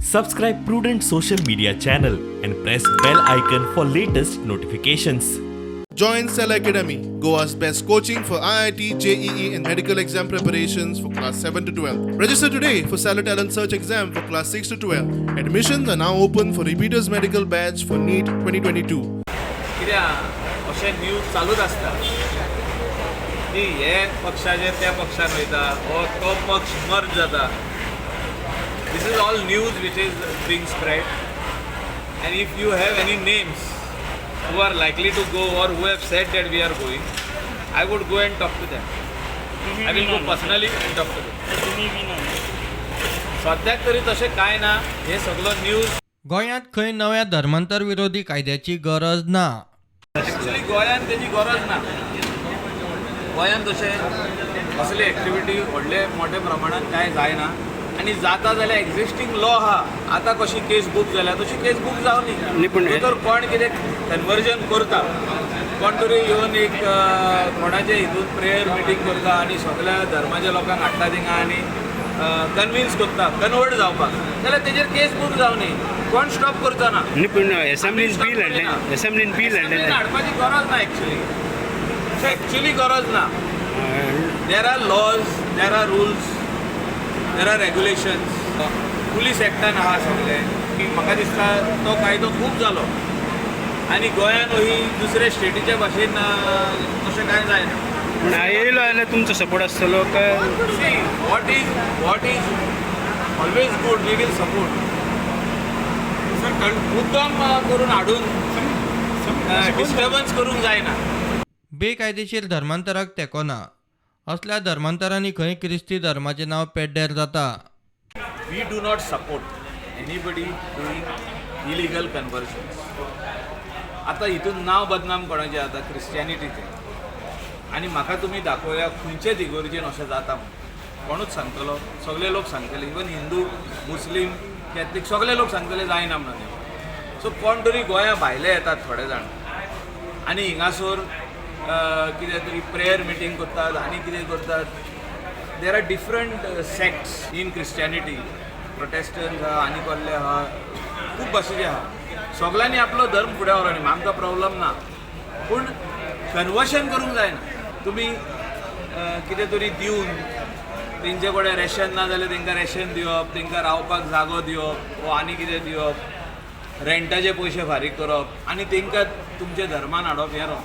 Subscribe Prudent social media channel and press bell icon for latest notifications. Join Cell Academy, Goa's best coaching for IIT, JEE, and medical exam preparations for class 7 to 12. Register today for Cellar Talent Search exam for class 6 to 12. Admissions are now open for repeaters medical batch for NEET 2022. कित्याक अशे news चालूच आसता की हे पक्षाचे त्या पक्षान वयता वो तो पक्ष मर्ज जाता. This is all news which is being spread, and if you have any names who are likely to go or who have said that we are going, I would go and talk to them. I will go personally and talk to them. सद्याक तरी तशें कांय ना, हे सगलो news. गोंयांत खंय नव्या धर्मांतर विरोधी कायद्याची गरज ना. ॲक्च्युली गोंयांत तेजी गरज ना. गोंयांत तशें असली एक्टिविटी व्हडले मोठ्या प्रमाणात कांय जायना आनी जाता जाल्यार एक्झिस्टींग लॉ आहा. आतां कशी केस बूक जाल्या तशी केस बूक जावनी. न्ही, पूण तर कोण कितें कन्वर्जन करता, कोण तरी येवन एक कोणाचे हितून प्रेयर मिटींग करता आनी सगल्या धर्माच्या लोकांक हाडटा थिंगा आनी कन्विन्स करता कन्वर्ट जावपाक, जाल्यार तेजेर केस बूक जावनी. कोण स्टॉप करचो ना. न्ही, पूण एसेंब्लीन बील हाडलें, एसेंब्लीन बील हाडलें. हाडपाची गरज ना एक्चुली, एक्चुली गरज ना. There are laws, there are rules, there are regulations. Police एक्टान आहा सगळें की म्हाका दिसता तो कायदो खूब जालो आनी गोंयान ही दुसऱ्या स्टेटीच्या भाशेन तशें कांय जायना. पूण येयलो जाल्यार तुमचो सपोर्ट आसतलो काय? See, what is always good, we will support. मुद्दम करून हाडून डिस्टर्बन्स करूंक जायना. बेकायदेशीर धर्मांतराक तेंको ना. असल्या धर्मांतरांनी खंय क्रिस्ती धर्माचें नांव पेड्ड्यार जाता. We do not support anybody doing illegal conversions. आतां हितून नांव बदनाम कोणाचें जाता? क्रिस्टियनिटीचें. आनी म्हाका तुमी दाखोवया खंयचे इगर्जेन अशें जाता म्हणून. कोणूच सांगतलो? सगळे लोक सांगतले, इवन हिंदू, मुस्लीम, कॅथलीक, सगळे लोक सांगतले जायना म्हणून. सो कोण तरी गोंया भायले येतात थोडे जाण आनी हिंगासर कितें तरी प्रेयर मिटींग करतात आनी कितें करतात. There are different sects in Christianity. Protestant आहा आनी कसले आहा, खूब भाशेचे आहा. सगल्यांनी आपलो धर्म फुडें व्हरोनी, आमकां प्रॉब्लम ना, पूण कन्वर्शन करूंक जायना. तुमी कितें तरी दिवन तेंचे कडेन रेशन ना जाल्यार तेंकां रेशन दिवप, तेंकां रावपाक जागो दिवप वो आनी कितें दिवप, रेंटाचे पयशे फारीक करप आनी तेंकां तुमच्या धर्मान हाडप, हें रॉंग.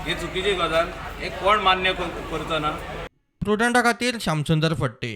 हें चुकीची गजाल. हें कोण मान्य करचो ना. प्रुडंटा खातीर श्यामसुंदर फडते.